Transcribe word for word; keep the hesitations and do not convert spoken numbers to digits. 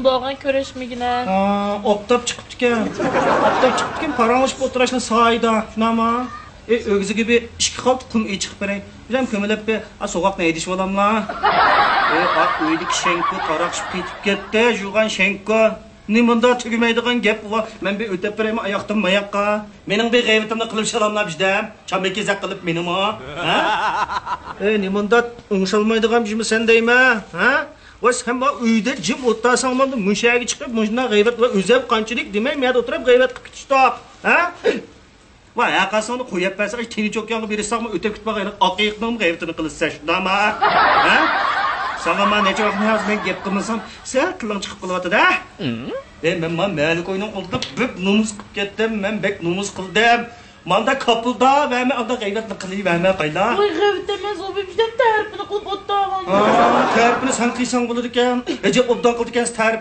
بولغان كۆرۈشمىگىنە. ھا، ئاپتاپ چىقىپتىكەن. ئاپتاپ چىقىپتىكەن، پاراڭلىشىپ ئولتۇراشلا سايىدا، شۇنداقمۇ؟ ئى، ئۆگزىگە بىر ئىككى قالتىق قۇم ئېچىقىپ بېرەي. بىلەن كۆمىلىپ بىر، ئا، سوغۇقنى ھەيدىشىۋالاملا. ئى، ئا، ئۆيدىكى شەڭكۇ تاراقشىپ كېتىپ كەتتى، يۇغان شەڭكۇ. نېمانداق تۈگىمەيدىغان گەپ بۇ. مەن بىر ئۆتۈپ بېرەيمۇ ئاياقتىن ماياققا. مېنىڭ بىر غەيۋىتىمنى قىلىپ شالاملا بىردەم. چامبىكى زەق قىلىپ مېنىمۇ. ھە؟ ئەي، نېمانداق ئوڭشالمايدىغان بىرمىسەن دەيمەن، ھە؟ ۋاي، سەن ما ئۆيدە جىم ئولتۇرساڭ، ماندىن مۇشەگە چىقىپ، مۇشۇنداق غەيۋەت ۋە ئۆزەپ قانچىلىك دېمەي، مەيەردە ئولتۇرۇپ غەيۋەت قىلىپ كېتىشتۇق، ھە؟ ۋاي، ھەرقايسىڭنى قويۇپ بەرسەڭ، تېنى چوكياڭغا بېرىشساڭمۇ ئۆتۈپ كېتىپ قالغان ئاق ئېيىقنىڭ غەيۋىتىنى قىلىسەن، شۇنداقمۇ؟ ھە؟ ساڭا ما نەچچە ۋاقىتتىن ھازىر مەن گەپ قىلمىسام، سەل تىلىڭ چىقىپ قېلىۋاتىدۇ، ھە؟ ئەي، مەن ما مەلىكوينىڭ ئالدىدا بەك نومۇس قىلىپ كەتتىم، مەن بەك نومۇس قىلدىم. ماندا كاپىلدا ۋە مەن ئاندا غەيۋەتنى قىلىۋەرمە قايلا. ۋاي، غەيۋەت ئەمەس، ئۇ بىر بىردەم تەرىپىنى قىلىپ ئولتۇرغان. ھا، تەرىپىنى سەن قىلساڭ بولىدىكەن. ئەجەب ئوبدان قىلىدىكەنسىز تەرىپىنى.